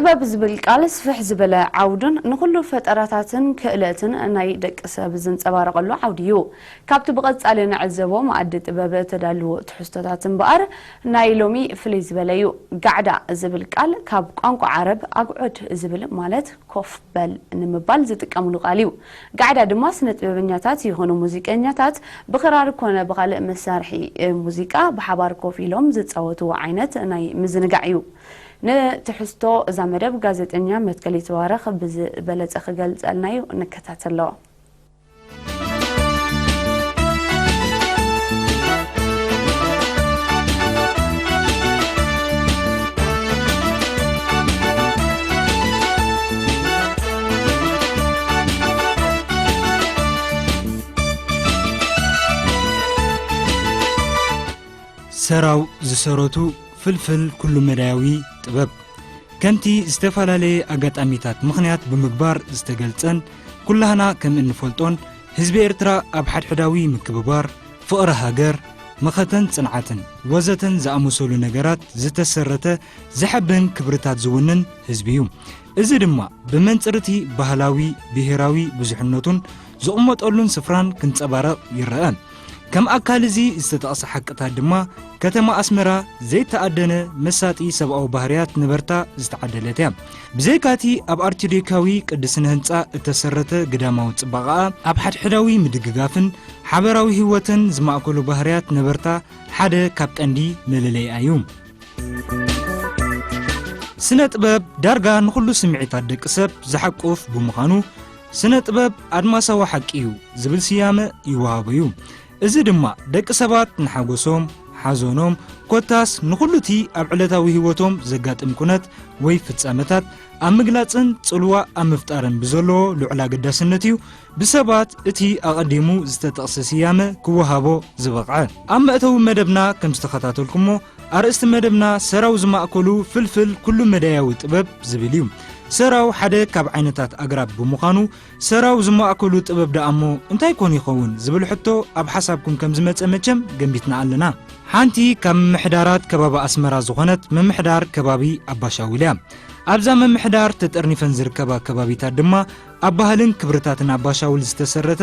ጥበብ ዝብል ቃል ስፍሕ ዝበለ ዓውዱን ንኹሉ ፈጠራታትን ክእለትን ናይ ደቂ ሰብ ዝንጸባረቐሉ ዓውዲ እዩ። ካብቲ ብቐጻሊ ንዕዘቦ መኣዲ ጥበብ ተዳልዎ ትሕዝቶታት እምበኣር ናይ ሎሚ ፍልይ ዝበለ እዩ። ጋዕዳ ዝብል ቃል ካብ ቋንቋ ዓረብ ኣግዑድ ዝብል ማለት ኮፍ በል ንምባል ዝጥቀምሉ ቃል እዩ። ጋዕዳ ድማ ስነ ጥበበኛታት ይኹኑ ሙዚቀኛታት ብኽራር ኮነ ብኻልእ መሳርሒ ሙዚቃ ብሓባር ኮፍ ኢሎም ዝጻወትዎ ዓይነት ናይ ምዝንጋዕ እዩ። ንትሕዝቶ እዛ መደብ ጋዜጠኛ መትከል ይትባረኽ ብዝበለጸ ክገልጸልና እዩ። ንከታተሎ። ሰራው ዝሰረቱ ፍልፍል ኩሉ መዳያዊ ጥበብ። ከምቲ ዝተፈላለየ ኣጋጣሚታት ምኽንያት ብምግባር ዝተገልጸን ኩላህና ከም እንፈልጦን ህዝቢ ኤርትራ ኣብ ሓድሕዳዊ ምክብባር፣ ፍቕሪ ሃገር፣ መኸተን ጽንዓትን ወዘተን ዝኣመሰሉ ነገራት ዝተሰረተ ዘሐብን ክብርታት ዝውንን ህዝቢ እዩ። እዚ ድማ ብመንጽር እቲ ባህላዊ ብሄራዊ ብዙሕነቱን ዝቕመጠሉን ስፍራን ክንጸባረቕ ይረአ። ከም ኣካል እዚ ዝተጠቕሰ ሓቅታት ድማ ከተማ ኣስመራ ዘይተኣደነ መሳጢ ሰብኣዊ ባህርያት ነበርታ ዝተዓደለት እያ። ብዘይካቲ ኣብ ኣርኪቴክቶኒካዊ ቅዲ ስነ ህንጻ እተሰረተ ግዳማዊ ጽባቐኣ ኣብ ሓድሕዳዊ ምድግጋፍን ሓበራዊ ህይወትን ዝማእከሉ ባህርያት ነበርታ ሓደ ካብ ቀንዲ መለለይኣ እዩ። ስነ ጥበብ ዳርጋ ንኹሉ ስምዒታት ደቂ ሰብ ዝሓቁፍ ብምዃኑ፣ ስነ ጥበብ ኣድማሳዊ ሓቂ እዩ ዝብል ስያመ ይወሃቦ እዩ። እዚ ድማ ደቂ ሰባት ንሓጎሶም፣ ሓዘኖም፣ ኮታስ ንኹሉ እቲ ኣብ ዕለታዊ ህይወቶም ዘጋጥም ኩነት ወይ ፍጻመታት ኣብ ምግላጽን ጽልዋ ኣብ ምፍጣርን ብዘለዎ ልዑል ኣገዳስነት እዩ ብሰባት እቲ ኣቐዲሙ ዝተጠቕሰ ስያመ ክወሃቦ ዝበቕዐ። ኣብ መእተዊ መደብና ከም ዝተኸታተልኩሞ፣ ኣርእስቲ መደብና ሰራው ዝማእከሉ ፍልፍል ኩሉ መዳያዊ ጥበብ ዝብል እዩ። ሰራው ሓደ ካብ ዓይነታት ኣግራብ ብምዃኑ፣ ሰራው ዝማእከሉ ጥበብ ደኣ እሞ እንታይ ኮን ይኸውን ዝብል ሕቶ ኣብ ሓሳብኩም ከም ዝመጸ መቸም ገምቢትና ኣለና። ሓንቲ ካብ ምምሕዳራት ከባቢ ኣስመራ ዝኾነት ምምሕዳር ከባቢ ኣባሻውል እያ። ኣብዛ ምምሕዳር ተጠርኒፈን ዝርከባ ከባቢታት ድማ ኣብ ባህልን ክብርታትን ኣባሻውል ዝተሰረተ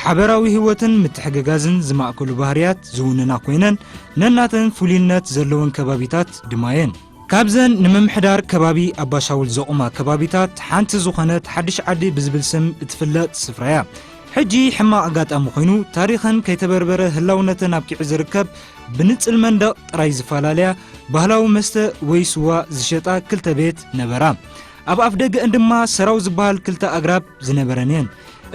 ሓበራዊ ህይወትን ምትሕግጋዝን ዝማእከሉ ባህርያት ዝውንና ኮይነን ነናተን ፍሉይነት ዘለወን ከባቢታት ድማ እየን። ካብዘን ንምምሕዳር ከባቢ ኣባሻውል ዘቑማ ከባቢታት ሓንቲ ዝኾነት ሓድሽ ዓዲ ብዝብል ስም እትፍለጥ ስፍራ እያ። ሕጂ ሕማቕ ኣጋጣሚ ኮይኑ ታሪኸን ከይተበርበረ ህላውነተን ኣብቂዑ ዝርከብ ብንጽል መንደቕ ጥራይ ዝፈላለያ ባህላዊ መስተ ወይ ስዋ ዝሸጣ ክልተ ቤት ነበራ። ኣብ ኣፍደገአን ድማ ሰራው ዝበሃል ክልተ ኣግራብ ዝነበረን እየን።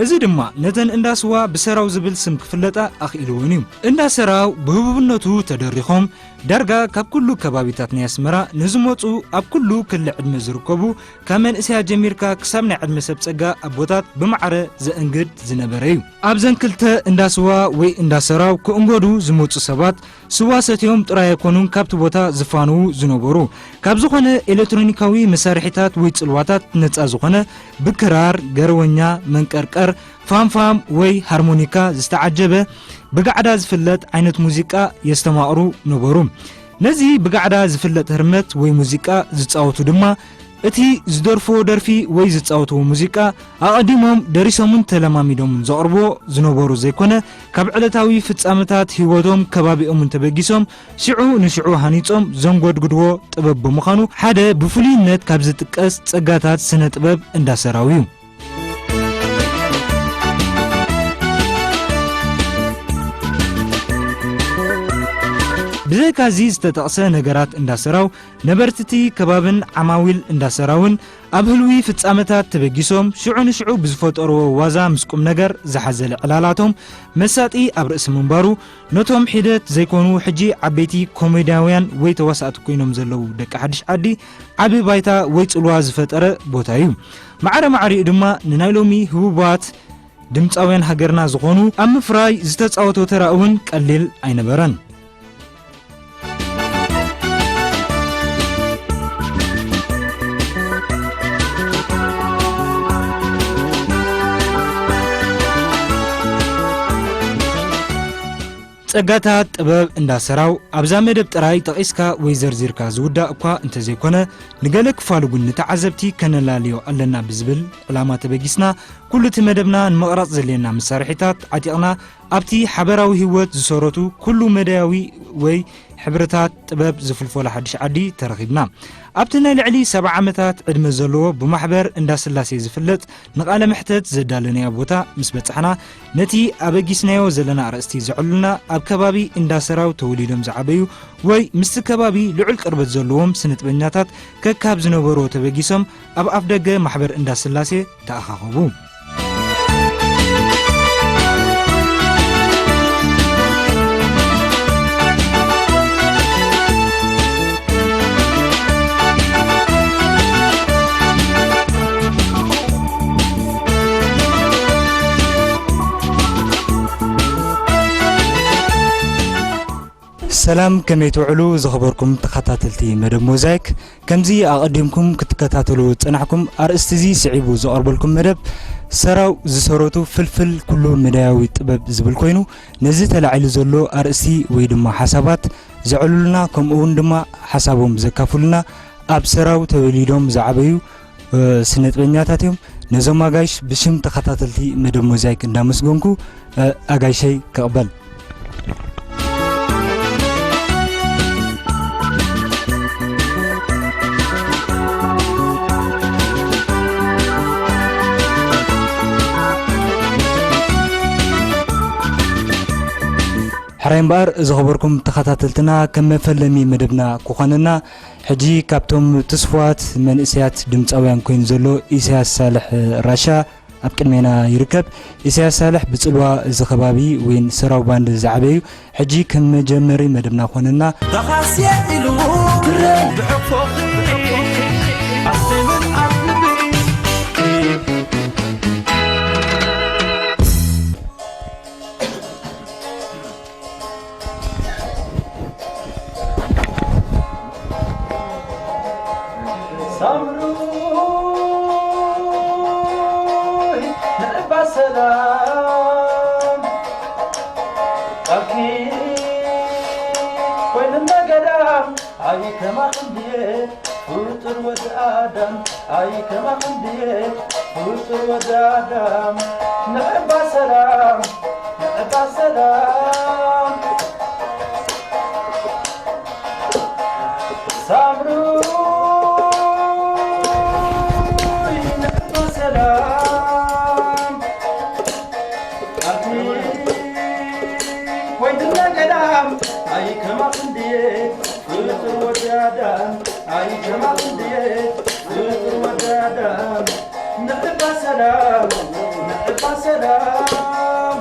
እዚ ድማ ነተን እንዳ ስዋ ብሰራው ዝብል ስም ክፍለጣ ኣኽኢልወን እዩ። እንዳ ሰራው ብህቡብነቱ ተደሪኾም ዳርጋ ካብ ኩሉ ከባቢታት ናይ ኣስመራ ንዝመጹ ኣብ ኩሉ ክሊ ዕድመ ዝርከቡ ካብ መንእሰያት ጀሚርካ ክሳብ ናይ ዕድመ ሰብ ጸጋ ኣቦታት ብማዕረ ዘእንግድ ዝነበረ እዩ። ኣብዘን ክልተ እንዳ ስዋ ወይ እንዳ ሰራው ክእንገዱ ዝመጹ ሰባት ስዋ ሰትዮም ጥራይ ኣይኮኑን ካብቲ ቦታ ዝፋንዉ ዝነበሩ። ካብ ዝኾነ ኤሌክትሮኒካዊ መሳርሒታት ወይ ጽልዋታት ነጻ ዝኾነ ብክራር፣ ገረወኛ፣ መንቀርቀር፣ ፋምፋም ወይ ሃርሞኒካ ዝተዓጀበ ብጋዕዳ ዝፍለጥ ዓይነት ሙዚቃ የስተማቕሩ ነበሩ። ነዚ ብጋዕዳ ዝፍለጥ ህርመት ወይ ሙዚቃ ዝጻወቱ ድማ እቲ ዝደርፍዎ ደርፊ ወይ ዝጻወትዎ ሙዚቃ ኣቐዲሞም ደሪሶምን ተለማሚዶምን ዘቕርብዎ ዝነበሩ ዘይኮነ፣ ካብ ዕለታዊ ፍጻመታት ህይወቶም ከባቢኦምን ተበጊሶም ሽዑ ንሽዑ ሃኒጾም ዘንጎድጉድዎ ጥበብ ብምዃኑ ሓደ ብፍሉይነት ካብ ዝጥቀስ ጸጋታት ስነ ጥበብ እንዳሰራው እዩ። ብዘይካዚ ዝተጠቕሰ ነገራት እንዳሰራው ነበርትቲ ከባብን ዓማዊል እንዳሰራውን ኣብ ህልዊ ፍጻመታት ተበጊሶም ሽዑ ንሽዑ ብዝፈጠርዎ ዋዛ ምስ ቁም ነገር ዝሓዘለ ዕላላቶም መሳጢ ኣብ ርእሲ ምንባሩ ነቶም ሒደት ዘይኮኑ ሕጂ ዓበይቲ ኮሜድያውያን ወይ ተዋሳእቲ ኮይኖም ዘለዉ ደቂ ሓድሽ ዓዲ ዓቢ ባይታ ወይ ጽልዋ ዝፈጠረ ቦታ እዩ። ማዕረ ማዕሪኡ ድማ ንናይ ሎሚ ህቡባት ድምጻውያን ሃገርና ዝኾኑ ኣብ ምፍራይ ዝተጻወቶ ተራ እውን ቀሊል ኣይነበረን። ጸጋታት ጥበብ እንዳ ሰራው ኣብዛ መደብ ጥራይ ጠቒስካ ወይ ዘርዚርካ ዝውዳእ እኳ እንተዘይኮነ፣ ንገለ ክፋሉ ግን ንተዓዘብቲ ከነላልዮ ኣለና ብዝብል ዕላማ ተበጊስና፣ ኩሉ እቲ መደብና ንምቕራጽ ዘድልየና መሳርሒታት ዓጢቕና፣ ኣብቲ ሓበራዊ ህይወት ዝሰረቱ ኩሉ መዳያዊ ወይ ሕብርታት ጥበብ ዝፍልፈሉ ሓድሽ ዓዲ ተረኺብና። ኣብቲ ናይ ልዕሊ ሰብዓ ዓመታት ዕድመ ዘለዎ ብማሕበር እንዳ ስላሴ ዝፍለጥ ንቓለ መሕተት ዘዳለናዮ ቦታ ምስ በጻሕና፣ ነቲ ኣበጊስናዮ ዘለና ኣርእስቲ ዘዕሉልና ኣብ ከባቢ እንዳ ሰራው ተወሊዶም ዝዓበዩ ወይ ምስቲ ከባቢ ልዑል ቅርበት ዘለዎም ስነጥበኛታት ከካብ ዝነበርዎ ተበጊሶም ኣብ ኣፍደገ ማሕበር እንዳ ስላሴ ተኣኻኸቡ። ሰላም፣ ከመይ ትውዕሉ ዝኸበርኩም ተኸታተልቲ መደብ ሞዛይክ? ከምዚ ኣቐዲምኩም ክትከታተሉ ዝጸናሕኩም ኣርእስቲ እዚ ስዒቡ ዝቐርበልኩም መደብ ሰራው ዝሰረቱ ፍልፍል ኩሉ መዳያዊ ጥበብ ዝብል ኮይኑ፣ ነዚ ተላዒሉ ዘሎ ኣርእስቲ ወይ ድማ ሓሳባት ዘዕሉልና፣ ከምኡ እውን ድማ ሓሳቦም ዘካፍሉና ኣብ ሰራው ተወሊዶም ዝዓበዩ እ፣ ስነጥበኛታት እዮም። ነዞም ኣጋይሽ ብሽም ተኸታተልቲ መደብ ሞዛይክ እንዳመስገንኩ፣ እ፣ ኣጋይሸይ ክቕበል። ሕራይ እምበኣር ዝኸበርኩም ተኸታተልትና፣ ከም መፈለሚ መደብና ክኾነና፣ ሕጂ ካብቶም ትስፉዋት መንእሰያት ድምጻውያን ኮይኑ ዘሎ ኢሳያስ ሳልሕ ራሻ ኣብ ቅድሜና ይርከብ። ኢሳያስ ሳልሕ ብጽልዋ እዚ ከባቢ ወይን ሰራው ባንድ ዝዓበዩ፣ ሕጂ ከም መጀመሪ መደብና ኮነና። ተኻስየ ኢሉ ብሕፎኺ ኣስምን ኣስምቢ። ሳምሩይ ንዕባ ሰላም ቃልኪ ኮይንና ገዳም ኣይከማኽን ድየ ፍጡር ወዲ ኣዳም ኣይከማኽን ድየ ፍጡር ወዲ ኣዳም ንዕባ ሰላም ንዕባ ሰላም ሳምሩይ ንዕባ ሰላም ኣቲ ኮይንና ገዳም ኣይከማኽን ድየ ፍጡር ወዲ ኣዳም ኣይከማኽን ድየ ፍጡር ወዲ ኣዳም ንዕባ ሰላም ንዕባ ሰላም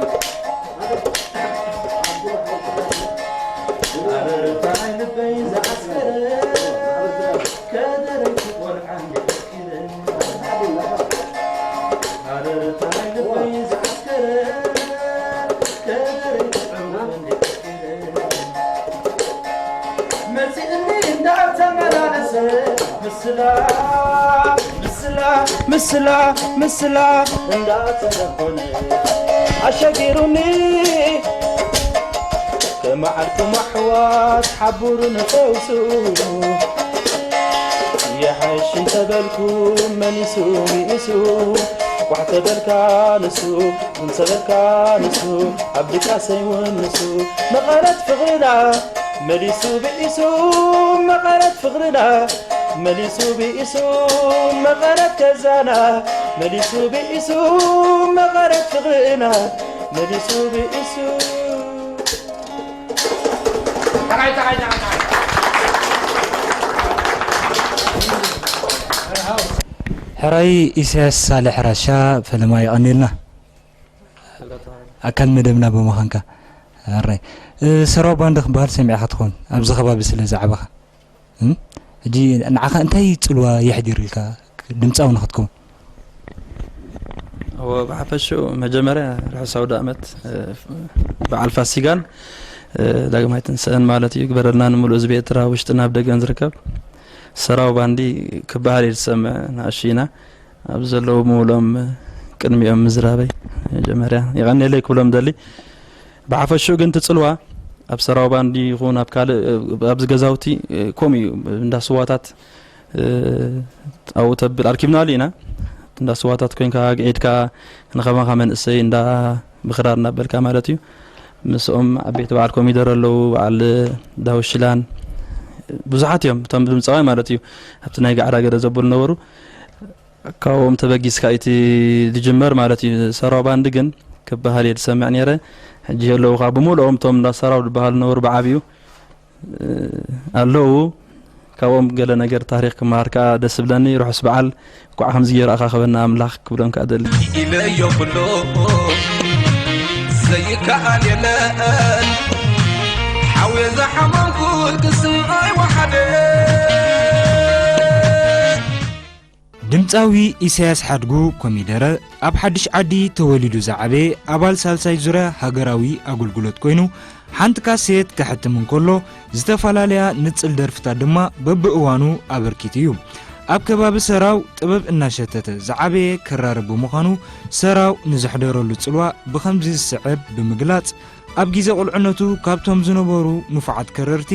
ኣረርታ ናይ ልበይ ዝዓስከረ ከደረይቲ ቆልዓ እንዲፈኪረ ኣረርታ ናይ ልበይ ዝዓስከረ ከደረይቲ ቆልዓ እንዲፈኪረ መጺእኒ እንዳተመላለሰ ምስላ ምስላ ምስላ ምስላ እንዳተለኾነ ኣሸጊሩኒ ከመዓልኩም ኣሕዋት ሓቡሩ ንፈውሱ የሓይሽ እንተበልኩ መሊሱ ሚእሱ ቋሕ ተበልካ ንሱ እንተበልካ ንሱ ኣብ ድቃሰይ እውን ንሱ መቐረት ፍቕርና መሊሱ ብኢሱ መቐረት ፍቕርና መሊሱ ብኢሱ መቐረት ገዛና መሊሱ ብኢሱ መቐረት ፍቕርና መሊሱ ብኢሱ ሕራይ ኢሳያስ ሳልሕ ራሻ ፈለማ የቐንየልና ኣካል መደብና ብምዃንካ። ሕራይ ሰራው ባንድ ክበሃል ሰሚዕካ ትኸውን ኣብዚ ከባቢ ስለ ዝዓበኻ። እም? ሕጂ ንዓኻ እንታይ ጽልዋ የሕዲሩልካ ድምጻዊ ንኽትከውን? እወ ብሓፈሽኡ መጀመርያ ርሑስ ኣውደ ኣመት በዓል ፋሲጋን ዳግማይ ትንስእን ማለት እዩ ግበረልና ንምሉእ ህዝቢ ኤርትራ ውሽጥን ኣብ ደገን ዝርከብ ሰራው ባንዲ ክበሃል እየ ዝሰምዕ ንኣሽቱ ኢና ኣብ ዘለዉ ምውሎም ቅድሚኦም ምዝራበይ መጀመርያ የቐንየለይ ክብሎም ደሊ ብሓፈሽኡ ግን ትጽልዋ ኣብ ሰራው ባንድ ይኹን ኣብ ካልእ፣ እ፣ ኣብዚ ገዛውቲ፣ እ፣ ከምኡ እዩ። እንዳ ስዋታት፣ እ፣ ኣብኡ ተብል ኣርኪብናሉ ኢና። እንዳ ስዋታት ኮንካ ግዒድካ ንኸማኻ መንእሰይ እንዳ ብኽራር እናበልካ ማለት እዩ። ምስኦም ዓበይቲ በዓል ኮሚደረ ኣለዉ፣ በዓል ዳውሽላን ብዙሓት እዮም። እቶም ድምፃውያን ማለት እዩ። ኣብቲ ናይ ጋዕዳ ገለ ዘብሉ ነበሩ። ካብኦም ተበጊስካ እቲ ዝጅመር ማለት እዩ። ሰራው ባንድ ግን ክበሃል እየ ዝሰምዕ ነይረ። ሕጂ የለዉ ካብ ብምልኦም እቶም እንዳ ሰራው ዝበሃሉ ነበሩ ብዓብዩ፣ እ፣ ኣለዉ። ካብኦም ገለ ነገር ታሪኽ ክመሃር ከኣ ደስ ዝብለኒ። ርሑስ በዓል፣ እንኳዕ ከምዚ ገይሩ ኣኻኸበና ኣምላኽ ክብሎም ከኣ ደሊ። ኢለዮ ኩሉ ዘይከኣል የለን። ሓውየ ዝሓመምኩ ክስምዓይ ወሓደ። ድምፃዊ ኢሳያስ ሓድጉ ኮሚደረ ኣብ ሓድሽ ዓዲ ተወሊዱ ዝዓበየ ኣባል ሳልሳይ ዙርያ ሃገራዊ ኣገልግሎት ኮይኑ፣ ሓንቲ ካሴት ከሕትም እንከሎ ዝተፈላለያ ንጽል ደርፍታት ድማ በብእዋኑ ኣበርኪቱ እዩ። ኣብ ከባቢ ሰራው ጥበብ እናሸተተ ዝዓበየ ክራር ብምዃኑ፣ ሰራው ንዘሕደረሉ ጽልዋ ብኸምዚ ዝስዕብ ብምግላጽ፣ ኣብ ግዜ ቁልዕነቱ ካብቶም ዝነበሩ ንፉዓት ከረርቲ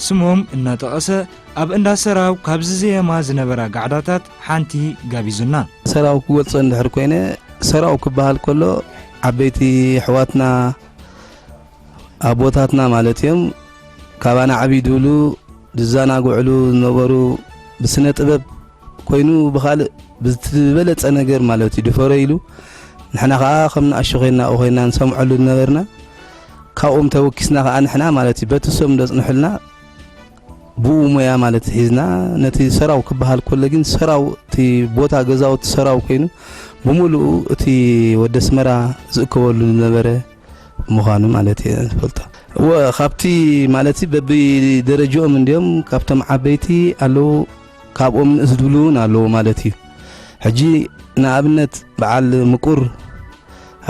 ስሞም እናጠቐሰ፣ ኣብ እንዳ ሰራው ካብ ዝዘየማ ዝነበራ ጋዕዳታት ሓንቲ ጋቢዙና። ሰራው ክገልጾ እንድሕር ኮይነ፣ ሰራው ክበሃል ከሎ፣ ዓበይቲ ኣሕዋትና፣ ኣቦታትና ማለት እዮም፣ ካባና ዕብይ ዝብሉ፣ ዝዘናግዕሉ ዝነበሩ፣ ብስነ ጥበብ ኮይኑ ብኻልእ ብዝበለጸ ነገር ማለት እዩ፣ ድፈሮ ኢሉ፣ ንሕና ኸዓ ከም ንኣሽቱ ኮይንና፣ ኣብኡ ኮይንና ንሰምዐሉ ዝነበርና። ካብኦም ተወኪስና ኸዓ ንሕና ማለት እዩ፣ በቲ እሶም ዘጽንሑልና፣ ብኡ ሞያ ማለት ሒዝና፣ ነቲ ሰራው ክበሃል ከሎ ግን፣ ሰራው፣ እቲ ቦታ ገዛውቲ ሰራው ኮይኑ፣ ብምሉኡ እቲ ወዲ ኣስመራ ዝእከበሉ ዝነበረ ምዃኑ ማለት እየ ዝፈልጦ። እወ፣ ካብቲ ማለት በብደረጃኦም እንድዮም፣ ካብቶም ዓበይቲ ኣለዉ፣ ካብኦም ንእስ ዝብሉ እውን ኣለዉ ማለት እዩ። ሕጂ ንኣብነት በዓል ምቁር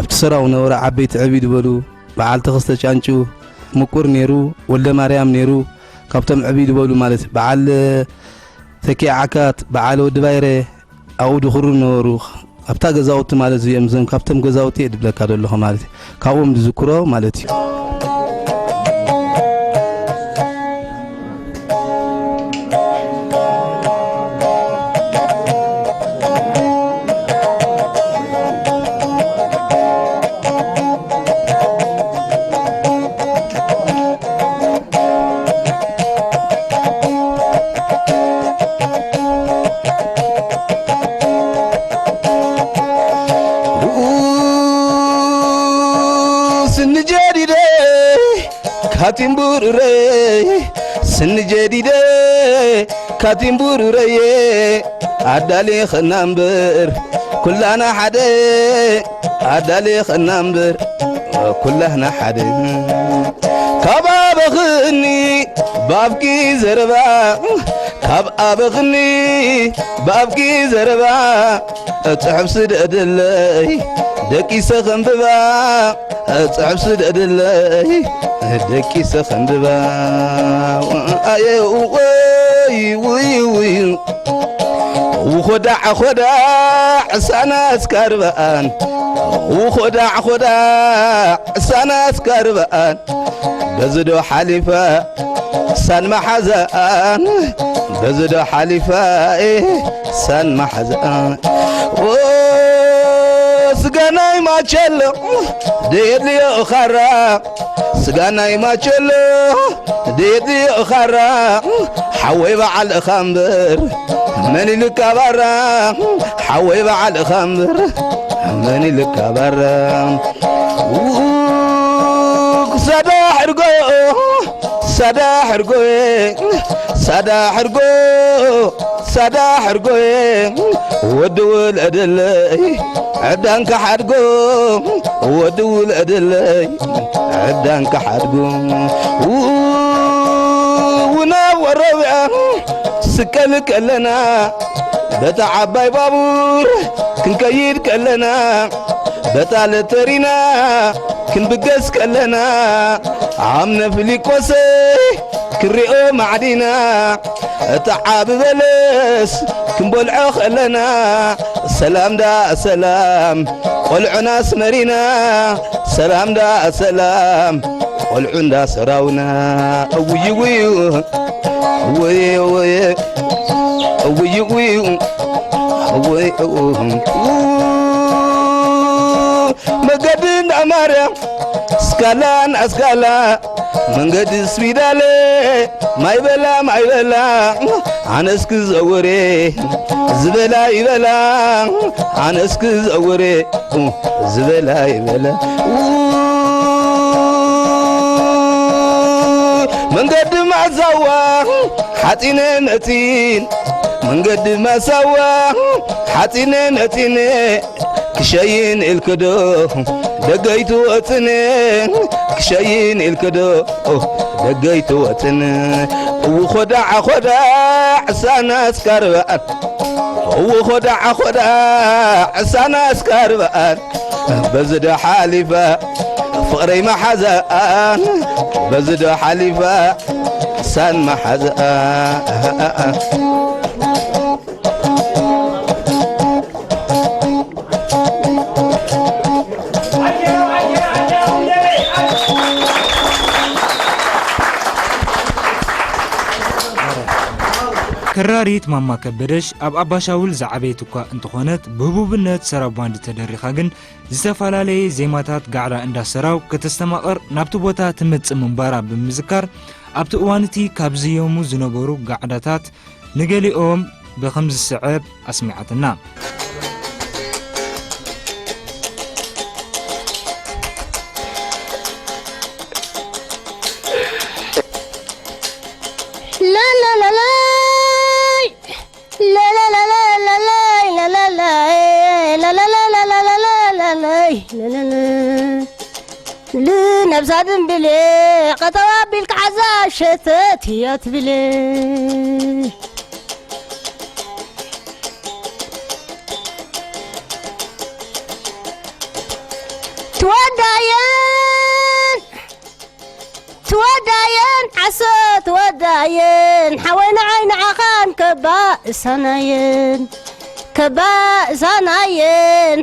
ኣብቲ ሰራው ነበሩ ዓበይቲ ዕብይ ዝበሉ፣ በዓል ተኸስተ ጫንጩ፣ ምቁር ነይሩ፣ ወልደ ማርያም ነይሩ፣ ካብቶም ዕብይ ዝበሉ ማለት እዩ። በዓል ተኪ ዓካት፣ በዓል ወዲ ባይረ፣ ኣብኡ ድኹሩ ነበሩ። ኣብታ ገዛውቲ ማለት እዚኦም፣ እዞም ካብቶም ገዛውቲ እየ ድብለካ ዘለኹ ማለት እዩ። ካብኦም ዝዝክሮ ማለት እዩ። ስኒ ጀዲደ ካቲምቡሩረይ፣ ስኒ ጀዲደ ካቲምቡሩረየ፣ ኣዳሊኽና እምበር ኩላና ሓደ፣ ኣዳሊኽና እምበር ኩላህና ሓደ። ካብ ኣበኽኒ ባብኪ ዘረባ፣ ካብ ኣበኽኒ ባብኪ ዘረባ፣ ጽሑፍ ስደድለይ ደቂሰ ከንብባ፣ ጽሑፍ ስደድለይ ደቂሰ ከንብባ። ኣየ ውይ ውይ ውይ። ውኾዳዕ ኾዳዕ ሳናት ካርበኣን፣ ውኾዳዕ ኾዳዕ ሳናት ካርበኣን፣ በዚ ዶ ሓሊፋ ሳን መሓዛኣን፣ በዚ ዶ ሓሊፋ ሳን መሓዛኣን። ኦ፣ ስጋ ናይ ማቸሎ ደየድልዮ ኻራ፣ ስጋ ናይ ማቸሎ ደየድልዮ ኻራ፣ ሓወይ በዓል እኻ እምበር መን ኢልካ ባራ፣ ሓወይ በዓል እኻ እምበር መን ኢልካ ባራ። ው-፣ ክሳዳ ሕርጎ፣ ሳዳ ሕርጎ፣ ሳዳ ሕርጎ፣ ሳዳ ሕርጎ፣ ወዲ ውለደለይ ዕዳን ክሓድጎ፣ ወዲ ውለደለይ ዕዳን ክሓድጎ። ው-፣ ውናብ ወረብያ ስቀል ከለና፣ በታ ዓባይ ባቡር ክንከይድ ከለና፣ በታ ለተሪና ክንብገስ ከለና፣ ኣምነ ፊሊቆሰይ ክንሪኦ ማዕዲና፣ እታ ዓቢ በለስ ክንበልዖ ከለና፣ ሰላም ዳ ሰላም ቆልዑና ኣስመሪና፣ ሰላም ዳ ሰላም ቆልዑ እንዳ ሰራውና፣ እውይ ውይ፣ እውይ ውይ፣ እውይ ውይ፣ እውይ፣ መገዲ እንዳ ማርያም፣ እስካላን ኣስካላ፣ መንገዲ ስቢዳለ፣ ማይ በላ፣ ማይ በላ፣ ኣነስ ክዘውሬ፣ ዝበላ ይበላ፣ ኣነስ ክዘውሬ፣ ዝበላ ይበላ። መንገዲ ማሳዋ ሓፂነ መፂን፣ መንገዲ ማሳዋ ሓፂነ መፂን፣ ክሸይን ኢልክዶ ደገይ ትወፅን፣ ክሸይን ኢልክዶ ደገይ ትወፅን። እው ኾዳዕ ኾዳዕ ዕሳና እስካርባኣን፣ እው ኾዳዕ ኾዳዕ ዕሳና እስካርባኣን፣ በዚ ዶ ሓሊፋ ፍቕረይ መሓዛኣን፣ በዚ ዶ ሓሊፋ ሳን መሓዛኣን። ክራሪት ማማ ከበደሽ ኣብ ኣባሻውል ዝዓበየት እኳ እንተኾነት፣ ብህቡብነት ሰራው ባንድ ተደሪኻ ግን ዝተፈላለየ ዜማታት ጋዕዳ እንዳሰራው ከተስተማቕር ናብቲ ቦታ ትመጽእ ምንባራ ብምዝካር፣ ኣብቲ እዋን እቲ ካብ ዝየሙ ዝነበሩ ጋዕዳታት ንገሊኦም ብኸም ዝስዕብ ኣስሚዓትና። ላላላላይ ላላላላላይ ላላላላላይ ላላላላላይ ላላላላላይ ላላላ ልነብሳ ድንብሌ ቀጠው ኣቢልካ ሓዛ ሸተት እያ ትብሌ። ትወዳየን ትወዳየን ዓሶ ትወዳየን ሓወይ ንዓይ ንዓኻን ከባእሳናየን ከባእሳናየን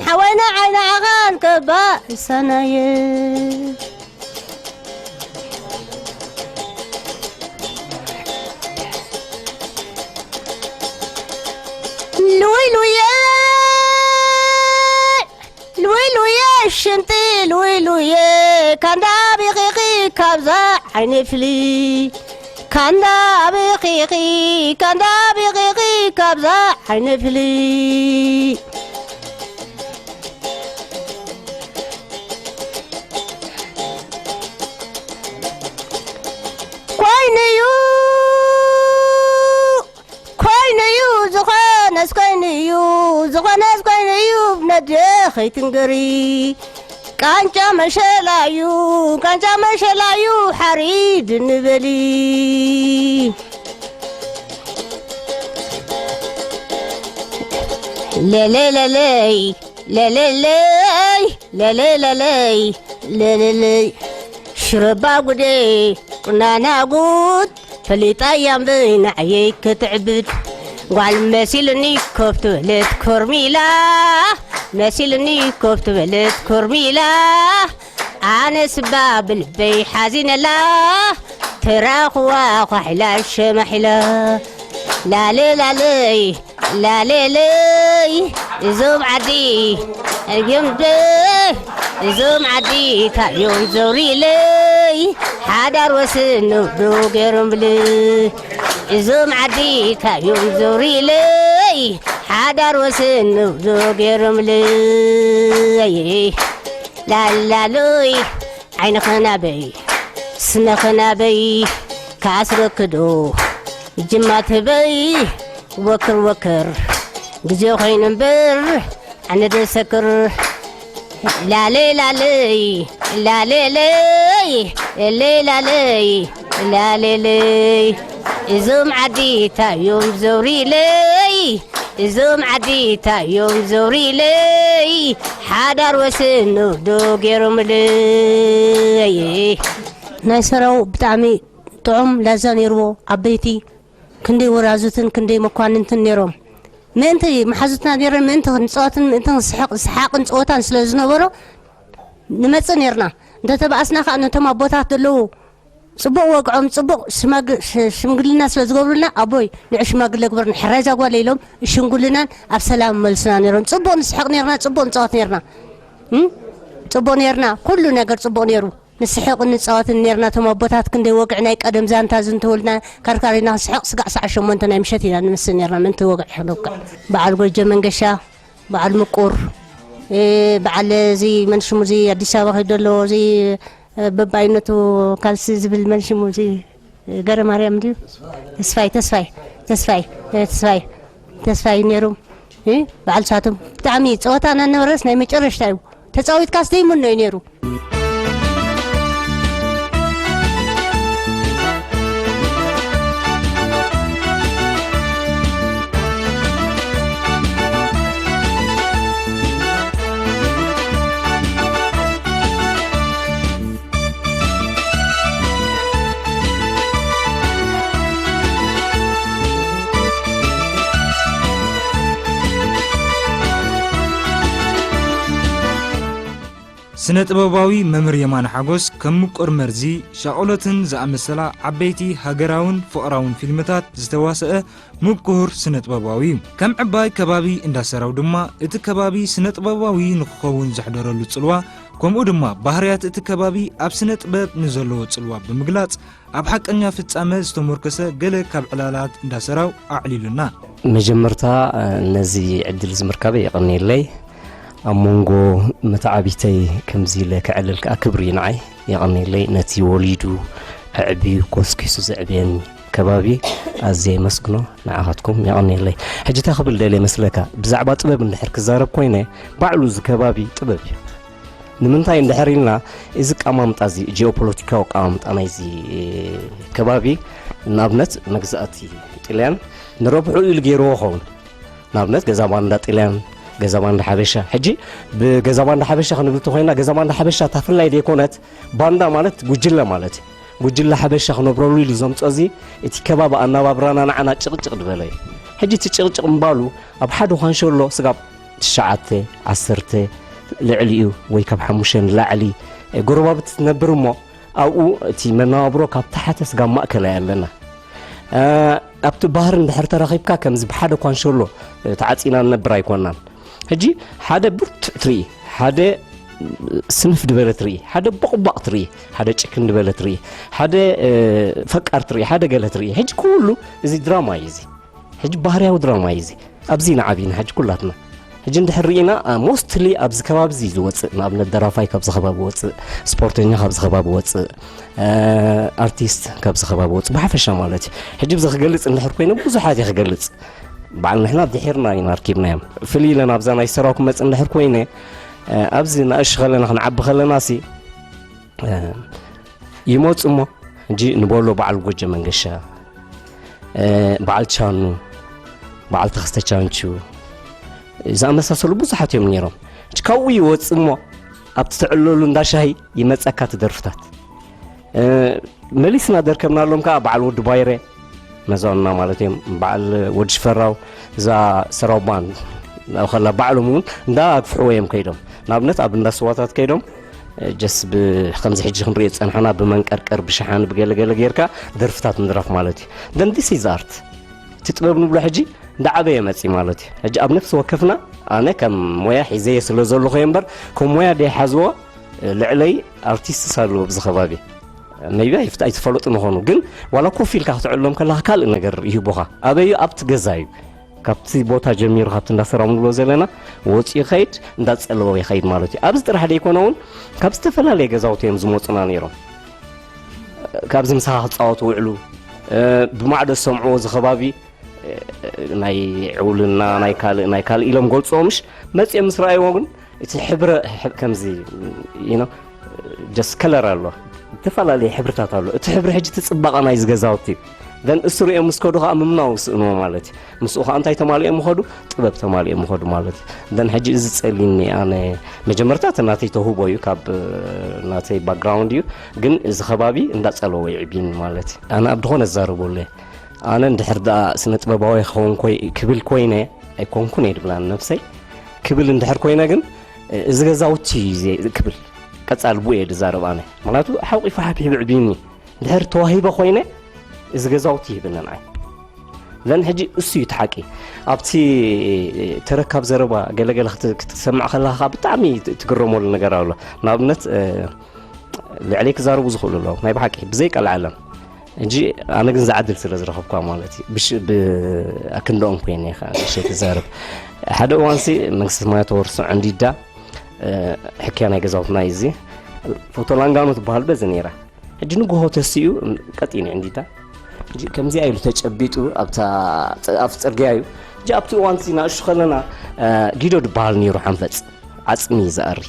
ሓወይ ንዓይ ንዓኻን ከባእሳናየን። ሉይ ሉየ ሉይ ሉየ ሽንቲ ሉይ ሉየ ካንዳ ብኺኺ ካብዛ ዓይኒ ፍሊ ካንዳ ብኺኺ ካንዳ ብኺኺ ካብዛ ዓይኒ ፍሊ። ኮይኑዩ ኮይኑዩ ዝኾነስ ኮይኑዩ ዝኾነስ ኮይኑዩ ነደ ኸይትንገሪ ቃንጫ መሸላዩ ቃንጫ መሸላዩ ሓሪድ ንበሊ። ለለለለይ ለለለይ ለለለለይ ለለለይ ሽረባ ጉዴ ቁናና ጉድ ፈሊጣ ያምበይ ንዓየይ ክትዕብድ ጓል መሲልኒ ኮፍ ትበለት ኮርሚላ መሲልኒ ኮፍ ትበለት ኮርሚላ ኣነ ስባ ብልበይ ሓዚነላ ተራኽዋ ኳሒላ ሸማሒላ ላለ ላለይ ላለለይ እዞም ዓዲ እዮም ዶ እዞም ዓዲ ታዮም ዘውሪለይ ሓዳር ወስን ንውዱ ገይሮምልይ እዞም ዓዲ ታዮም ዘውሪለይ ሓዳር ወስን ንውዱ ገይሮምልይ ላላሉይ ዓይንኽን ኣበይ ስነኽን ኣበይ ካስረክዶ ጅማት ህበይ ወክር ወክር ግዜ ኾይኑ እምበር ኣነ ደሰክር ላለይ ላለይ ላለለይ ለይ ላለይ ላለለይ እዞም ዓዲ ታዮም ዘውሪለይ እዞም ዓዲ ታዮም ዘውሪለይ ሓዳር ወስን ንውዱ ገይሮምለይ። ናይ ሰራው ብጣዕሚ ጥዑም ላዛ ነይርዎ። ዓበይቲ ክንደይ ወራዙትን ክንደይ መኳንንትን ነይሮም። ምእንቲ መሓዙትና ነይረን ምእንቲ ክንፅወትን ምእንቲ ክንስሕቕ ሰሓቕን ፀወታን ስለ ዝነበሮ ንመፅእ ነይርና። እንተተባኣስና ከዓ ነቶም ኣቦታት ዘለዉ ጽቡቕ ወግዖም፣ ጽቡቕ ሽማግ-፣ ሽ-፣ ሽምግልና ስለ ዝገብሩልና፣ ኣቦይ ንዑ ሽማግለ ግበሩና፣ ሕራይ እዛ ጓል ኢሎም ሽምግልናን ኣብ ሰላም መልሱና ነይሮም። ጽቡቕ ንስሕቕ ነይርና፣ ጽቡቕ ንጻወት ነይርና። እም? ጽቡቕ ነይርና፣ ኩሉ ነገር ጽቡቕ ነይሩ። ንስሕቕ ንጻወትን ነይርና። እቶም ኣቦታት ክንደይ ወግዒ ናይ ቀደም ዛንታ ዝንተወልና፣ ካርካሪና ክንስሕቕ ስጋዕ ሰዓት ሸሞንተ ናይ ምሸት ኢና ንምስእ ነይርና። ምእንቲ ወግዒ ክነውግዕ። በዓል ጎጀ መንገሻ፣ በዓል ምቁር፣ እ፣ በዓል እዚ መን ሽሙ እዚ ኣዲስ ኣበባ ከይዱ ዘሎ እዚ፣ እ፣ በባይነቱ ካልሲ ዝብል መን ሽሙ እዚ፣ እ፣ ገረ ማርያም ድዩ? ተስፋይ፣ ተስፋይ፣ ተስፋይ፣ እ፣ ተስፋይ፣ ተስፋይ ነይሩ። እ፣ በዓል ሳቶም ብጣዕሚ ጸወታ እናነበረስ ናይ መጨረሽታ እዩ። ተጻዊትካስ ደይምኖ እዩ ነይሩ። ስነ ጥበባዊ መምህር የማነ ሓጎስ ከም ምቁር መርዚ፣ ሻቕሎትን ዝኣመሰላ ዓበይቲ ሃገራውን ፍቕራውን ፊልምታት ዝተዋስአ ምኩር ስነ ጥበባዊ እዩ። ከም ዕባይ ከባቢ እንዳሰራው ድማ እቲ ከባቢ ስነ ጥበባዊ ንክኸውን ዘሕደረሉ ጽልዋ፣ ከምኡ ድማ ባህርያት እቲ ከባቢ ኣብ ስነ ጥበብ ንዘለዎ ጽልዋ ብምግላጽ፣ ኣብ ሓቀኛ ፍጻመ ዝተሞርከሰ ገለ ካብ ዕላላት እንዳሰራው ኣዕሊሉና። መጀመርታ፣ ነዚ ዕድል እዚ ምርካበይ የቐንየለይ። ኣብ መንጎ መተዓቢተይ ከምዚ ኢለ ከዕልል ከኣ ክብሪ እዩ ንዓይ። የቐንየለይ፣ ነቲ ወሊዱ ኣዕብዩ ኮስኪሱ ዘዕብየኒ ከባቢ ኣዝየ የመስግኖ። ንዓኻትኩም የቐንየለይ። ሕጂ እንታይ ክብል ደልየ መስለካ? ብዛዕባ ጥበብ እንድሕር ክዛረብ ኮይነ፣ ባዕሉ እዚ ከባቢ ጥበብ እዩ። ንምንታይ እንድሕር ኢልና፣ እዚ ኣቀማምጣ እዚ፣ ጂኦፖለቲካዊ ኣቀማምጣ ናይዚ ከባቢ፣ ንኣብነት መግዛእቲ ጥልያን ንረብሑ ኢሉ ገይርዎ ኸውን። ንኣብነት ገዛ ባንዳ ጥልያን፣ ገዛ ባንዳ ሓበሻ። ሕጂ ብገዛ ባንዳ ሓበሻ ክንብል እንተኾይና፣ ገዛ ባንዳ ሓበሻ እታ ፍላይ ዘይኮነት፣ ባንዳ ማለት ጉጅለ ማለት እዩ። ጉጅለ ሓበሻ ክነብረሉ ኢሉ ዘምጾ እዚ፣ እቲ ከባቢ ኣነባብራና ንዓና ጭቕጭቕ ዝበለ እዩ። ሕጂ እቲ ጭቕጭቕ ምባሉ ኣብ ሓደ ኳንሸሎ ስጋብ ትሽዓተ፣ ዓሰርተ ልዕሊኡ ወይ ካብ ሓሙሽተ ንላዕሊ ጎረባብቲ ትነብር እሞ ኣብኡ እቲ መነባብሮ ካብ ታሕተ ስጋብ ማእከላይ ኣለና። እ፣ ኣብቲ ባህሪ እንድሕር ተረኺብካ ከምዚ ብሓደ ኳንሸሎ፣ እ፣ ተዓጺና ንነብር ኣይኮናን። ሕጂ ሓደ ብርቱዕ ትርኢ፣ ሓደ ስንፍ ዝበለ ትርኢ፣ ሓደ ቦቕባቕ ትርኢ፣ ሓደ ጭክን ዝበለ ትርኢ፣ ሓደ፣ እ፣ ፈቃር ትርኢ፣ ሓደ ገለ ትርኢ። ሕጂ ኩሉ እዚ ድራማ እዩ እዚ። ሕጂ ባህርያዊ ድራማ እዩ እዚ። ኣብዚ ኢና ዓቢና ሕጂ ኩላትና። ሕጂ እንድሕር ርኢና፣ አ፣ ሞስትሊ ኣብዚ ከባቢ እዚ እዩ ዝወፅእ። ንኣብነት ደራፋይ ካብዚ ከባቢ ወፅእ፣ ስፖርተኛ ካብዚ ከባቢ ወፅእ፣ እ፣ ኣርቲስት ካብዚ ከባቢ ወፅእ፣ ብሓፈሻ ማለት እዩ። ሕጂ ብዚ ክገልፅ እንድሕር ኮይነ ብዙሓት እየ ክገልፅ። በዓል ንሕና ድሒርና ኢና ኣርኪብናዮም። ፍልይ ኢለ ናብዛ ናይ ሰራው ክመፅእ እንድሕር ኮይነ፣ እ፣ ኣብዚ ንኣሽ ከለና ክንዓቢ ከለና ሲ፣ እ፣ ይመፁ እሞ፣ ሕጂ ንበሎ በዓል ጎጀ መንገሻ፣ እ፣ በዓል ቻኑ፣ በዓል ተኸስተ ቻንቹ ዝኣመሳሰሉ ብዙሓት እዮም ነይሮም። ሕጂ ካብኡ ይወፅእ እሞ፣ ኣብቲ ትዕለሉ እንዳ ሻሂ ይመፀካ እቲ ደርፍታት። እ፣ መሊስና ደርከብናሎም ከዓ በዓል ወዲ ባይረ፣ መዛኑና ማለት እዮም። በዓል ወዲ ሽፈራው፣ እዛ ሰራው ባንድ፣ ናብኡ ከላ ባዕሎም እውን እንዳ ኣግፍሕዎ እዮም ከይዶም። ንኣብነት ኣብ እንዳ ስዋታት ከይዶም፣ እ፣ ጀስ ብ-፣ ከምዚ ሕጂ ክንሪኦ ዝጸንሐና ብመንቀርቀር፣ ብሸሓኒ፣ ብገለገለ ጌርካ ደርፍታት ምድራፍ ማለት እዩ። Then this is art። እቲ ጥበብ ንብሎ ሕጂ እንዳዓበየ መጺ ማለት እዩ። ሕጂ ኣብ ነፍሲ ወከፍና፣ ኣነ ከም ሞያ ሒዘየ ስለ ዘለኹ እየ እምበር፣ ከም ሞያ ደይሓዝዎ፣ እ፣ ልዕለይ ኣርቲስትስ ኣለዉ ኣብዚ ከባቢ። ሜይቢ ኣይፍት-፣ ኣይትፈለጡ ንኾኑ፣ ግን ዋላ ኮፍ ኢልካ ክትዕሎም ከለኻ ካልእ ነገር ይህቡኻ። ኣበዩ? ኣብቲ ገዛ እዩ። ካብቲ ቦታ ጀሚሩ፣ ካብቲ እንዳሰራው ንብሎ ዘለና፣ ወፂኡ ይኸይድ፣ እንዳፀለወ ይኸይድ ማለት እዩ። ኣብዚ ጥራሕ ደይኮነ እውን፣ ካብ ዝተፈላለየ ገዛውቲ እዮም ዝመፁና ነይሮም። ካብዚ ምሳኻ ክፃወቱ ውዕሉ፣ እ፣ ብማዕዶ ዝሰምዕዎ እዚ ከባቢ፣ እ፣ ናይ ዕውልና፣ ናይ ካልእ፣ ናይ ካልእ ኢሎም ገልፅዎ፣ ምሽ መፂኦም ምስ ረኣይዎ ግን፣ እቲ ሕብረ-፣ ሕ-፣ ከምዚ፣ you know፣ just color ኣሎ፣ ዝተፈላለየ ሕብርታት ኣሎ። እቲ ሕብሪ ሕጂ እቲ ፅባቐ ናይዚ ገዛውቲ እዩ። Then እሱ ሪኦም ምስ ከዱ ከዓ ምምናው ይስእንዎ ማለት እዩ። ምስኡ ከዓ እንታይ ተማሊኦም ይኸዱ? ጥበብ ተማሊኦም ይኸዱ ማለት እዩ። Then ሕጂ እዚ ፀሊኒ ኣነ መጀመርታ እቲ ናተይ ተውህቦ እዩ፣ ካብ ናተይ ባክግራውንድ እዩ። ግን እዚ ከባቢ እንዳፀለወ ይዕቢኒ ማለት እዩ። ኣነ ኣብ ድኾነ እዛረበሉ እየ። ኣነ እንድሕር ደኣ ስነ ጥበባዊ ክኸውን ኮይ-፣ ክብል ኮይነ፣ ኣይኮንኩን እየ ድብላ ንነብሰይ። ክብል እንድሕር ኮይነ ግን፣ እዚ ገዛውቲ እዩ ዘ-፣ ክብል። በቃ ቀጻሊ ብኡ እየ ዝዛረብ ኣነ። ምኽንያቱ ሓውቒ ፋሕፊሕ ብዕቢኒ ድሕር ተዋሂበ ኮይነ፣ እዚ ገዛውቲ ይህብኒ ንዓይ። ዘን ሕጂ እሱ እዩ እቲ ሓቂ። ኣብቲ ተረካብ ዘረባ ገለገለ ክት-፣ ክትሰምዕ ከለኻ ብጣዕሚ ት-፣ ትግረመሉ ነገር ኣሎ። ንኣብነት፣ እ፣ ልዕለይ ክዛረቡ ዝኽእሉ ኣለዉ። ናይ ብሓቂ ብዘይ ቀልዓለም። ሕጂ ኣነ ግን ዝዓድል ስለ ዝረኸብኳ ማለት እዩ። ብሽ-፣ ብ-፣ ኣክንዶኦም ኮይነ እየ ከዓ ንእሽተይ ክዛረብ። ሓደ እዋንሲ መንግስቲ ሰማያት ተወርሶ ዕንዲዳ፣ እ፣ ሕክያ ናይ ገዛውትና እዩ እዚ። ፎቶ ላንጋኖ ትበሃል በዚ ነይራ። ሕጂ ንግሆ ተሲኡ ቀጢን ዕንዲዳ። ሕጂ ከምዚኣ ኢሉ ተጨቢጡ ኣብታ፣ ኣብ ጽርግያ እዩ። ሕጂ ኣብቲ እዋንሲ ንኣሽቱ ከለና፣ እ፣ ጊዶ ዝበሃል ነይሩ ሓንፈጽ። ዓጽሚ እዩ ዝኣሪ።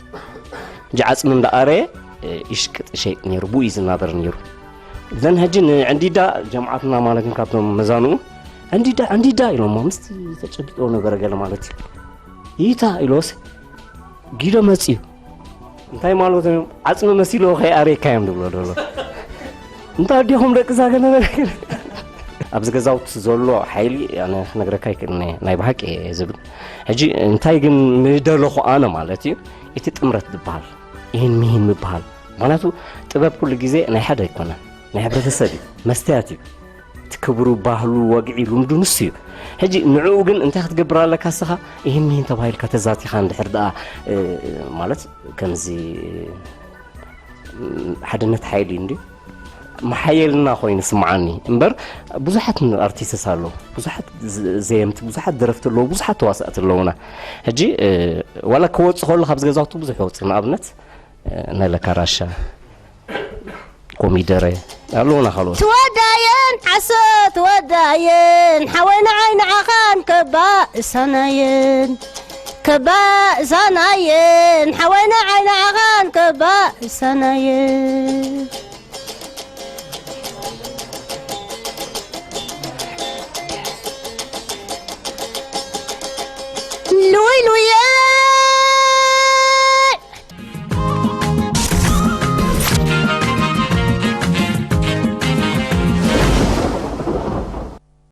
ሕጂ ዓጽሚ እንዳኣረየ፣ እ፣ ይሽቅጥ ይሸይጥ ነይሩ። ብኡ እዩ ዝናበር ነይሩ። ዘን ሕጂ ንዕንዲዳ ጀምዓትና ማለት እዩ ካብቶም መዛንኡ፣ "ዕንዲዳ፣ ዕንዲዳ" ኢሎሞ። ምስቲ ተጨቢጥዎ ነበረ ገለ ማለት እዩ። "ይታ" ኢሎስ፣ "ጊዶ መጽዩ። እንታይ ማለት እዮም? ዓጽሚ መሲልዎ ከይኣረየካ እዮም" ዝብሎ ዘሎ። "እንታይ ኣዴኹም ደቂ እዛ ገለ ነገር?" ኣብዚ ገዛውቲ ዘሎ ሓይሊ ኣነ ክነግረካ ኣይክእልን እየ፣ ናይ ብሓቂ እየ ዝብል። ሕጂ እንታይ ግን ምደለኹ ኣነ ማለት እዩ፣ እቲ ጥምረት ዝበሃል፣ ይህን ምሂን ምበሃል። ምኽንያቱ ጥበብ ኩሉ ግዜ ናይ ሓደ ኣይኮነን፣ ናይ ሕብረተሰብ እዩ፣ መስተያት እዩ። እቲ ክብሩ፣ ባህሉ፣ ወግዒ፣ ልምዱ ንሱ እዩ። ሕጂ ንዕኡ ግን እንታይ ክትገብር ኣለካ እስኻ? ይህን ምሂን ተባሂልካ ተዛቲኻ እንድሕር ደኣ፣ እ፣ ማለት ከምዚ፣ ም፣ ሓድነት ሓይሊ እንድዩ። መሓየልና ኮይኑ ስምዓኒ። እምበር ብዙሓት ኣርቲስትስ ኣለዉ። ብዙሓት ዘ-፣ ዘየምቲ፣ ብዙሓት ደረፍቲ ኣለዉ፣ ብዙሓት ተዋሳእቲ ኣለዉና። ሕጂ፣ እ፣ ዋላ ክወጽእ ከሎ ካብዚ ገዛውቲ ብዙሕ ይወጽእ። ንኣብነት፣ እ፣ ነለካ ራሻ፣ ኮሚደረ ኣለዉና ካልኦት። ትወዳየን ዓሶ ትወዳየን ሓወይ ንዓይ ንዓኻን ከባእ እሳናየን ከባእ እሳናየን ሓወይ ንዓይ ንዓኻን ከባእ እሳናየን